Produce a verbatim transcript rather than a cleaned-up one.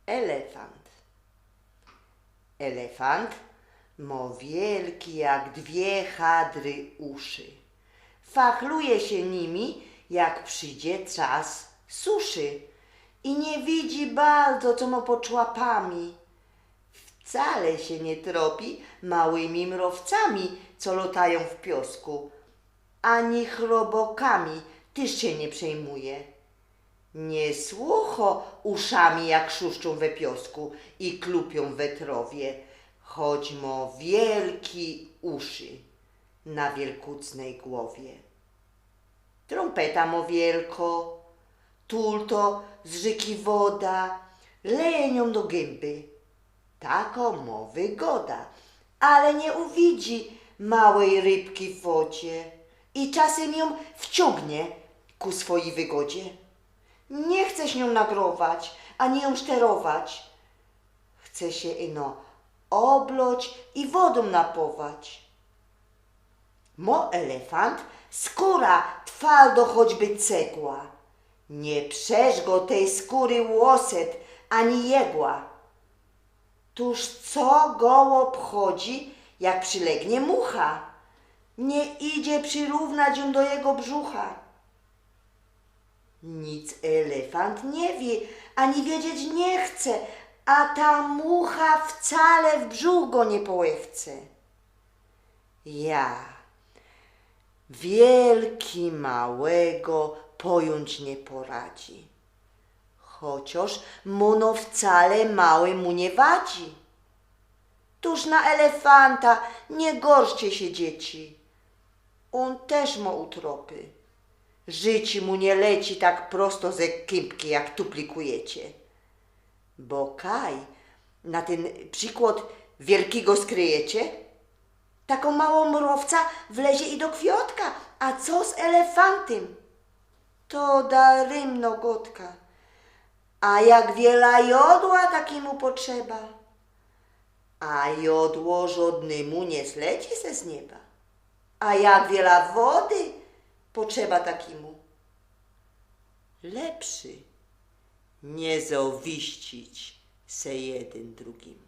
Elefant. Elefant mo wielki jak dwie chadry uszy. Fachluje sie nimi, jak przidzie czas suszy. I niy widzi bardzo, co mo pod szłapami. Wcale sie niy tropi małymi mrowcami, co lŏtajōm w piosku, ani chrobŏkami tyż sie niy przejmuje. Niy słuchŏ uszami, jak szuszczōm we piosku i klupiōm we trowie, choć mo wielki uszy na wielkucnyj głowie. Trōmpeta mo wielkŏ, tulto z rzyki woda, leje niōm do gymby. Takŏ mo wygoda, ale niy uwidzi małyj rybki w wodzie i czasym jōm wciōngnie ku swojij wygodzie. Niy chce sie niōm nagrować, ani jōm szterować. Chce sie ino ôbloć i wodōm napować. Mo elefant skōra twardo choćby cegła. Niy przeżgŏ tyj skōry łoset ani jegła. Tōż co go ôbchodzi, jak przilegnie mucha? Niy idzie przirównać jōm do jego brzucha. Nic elefant niy wiy, ani wiedzieć niy chce, a ta mucha wcale w brzuch go niy połechce. Ja, wielki małego pojōńć niy poradzi, chociŏż mōno wcale mały mu niy wadzi. Tōż na elefanta niy gorszcie sie, dzieci. Ôn tyż mo utropy. Życie mu niy leci tak prosto ze kymki, jak tu plikujecie. Bo kaj na tyn przikłŏd wielkigo skryjecie, takŏ małŏ mrowca wlezie i do kwiŏtka, a co z elefantym? To darymnŏ gŏdka. A jak wiela jodła takimu potrzeba? A jodło żŏdnymu niy zleci ze z nieba. A jak wiela wody potrzeba takimu? Lepszy niy zŏwiścić se jedyn drugimu.